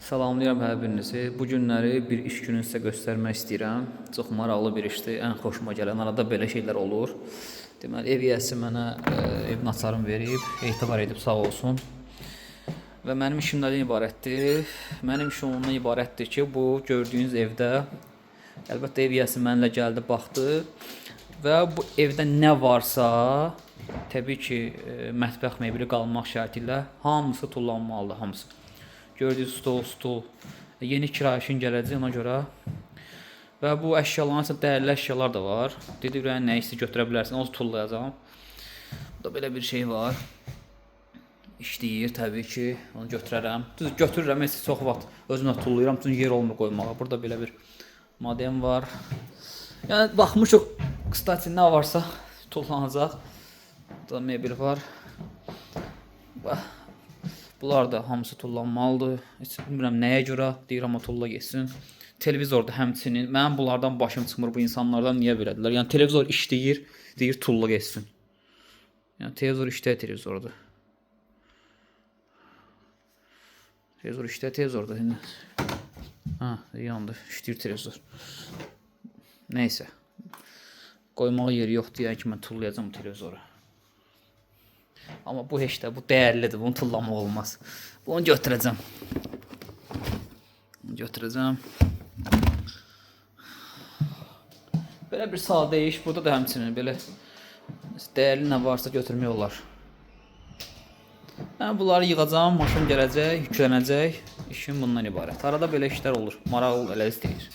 Salamlayıram hər birinizi. Bu günləri bir iş günü sizə göstərmək istəyirəm. Çox maraqlı bir işdir. Ən xoşuma gələn arada belə şeylər olur. Deməli, ev yiyəsi mənə evin açarını verib, etibar edib sağ olsun. Və mənim işim nədən ibarətdir? Mənim işim ondan ibarətdir ki, bu gördüyünüz evdə əlbəttə ev yiyəsi mənimlə gəldi, baxdı və bu evdə nə varsa, təbii ki, mətbəx mebeli qalmaq şərti ilə hamısı tullanmalıdır, hamısı. Gördüyünüz stol, stul, yeni kirayəşin gələcək ona görə. Və bu əşyaların arasında dəyərli əşyalar da var. Dedi, ürəyin nə istəyir götürə bilərsən, onu tullayacağam. Burada belə bir şey var. İşləyir təbii ki, onu götürərəm. Düz götürürəm, heç çox vaxt özümlə tullayıram, çünki yer olmur qoymağa. Burada belə bir modem var. Yəni baxmışıq, kstati nə varsa tullanacaq. Burada mebel var. Bax, bunlar da hamısı tullanmalıdır. Heç bilmirəm nəyə görə deyirəm, amma tulla getsin. Televizor da həmçinin. Mənim bunlardan başım çıxmır, bu insanlardan niyə belədirlər? Yəni televizor işləyir, deyir tulla getsin. Yəni televizor işləyir, televizordur. Televizor işləyir, televizordur indi. Ha, yandı, işləyir televizor. Nəysə. Qoymağa yeri yoxdur, yəni ki, mən tullayacağam bu televizoru. Amma bu heç də, bu dəyərlidir, bunu tullamaq olmaz. Bunu götürəcəm. Bunu götürəcəm. Belə bir sadə iş, burada da həmçinin belə dəyərli nə varsa götürmək olar. Mən bunları yığacağam, maşın gələcək, yüklənəcək. İşim bundan ibarət. Arada belə işlər olur. Maraqlı elə istəyir.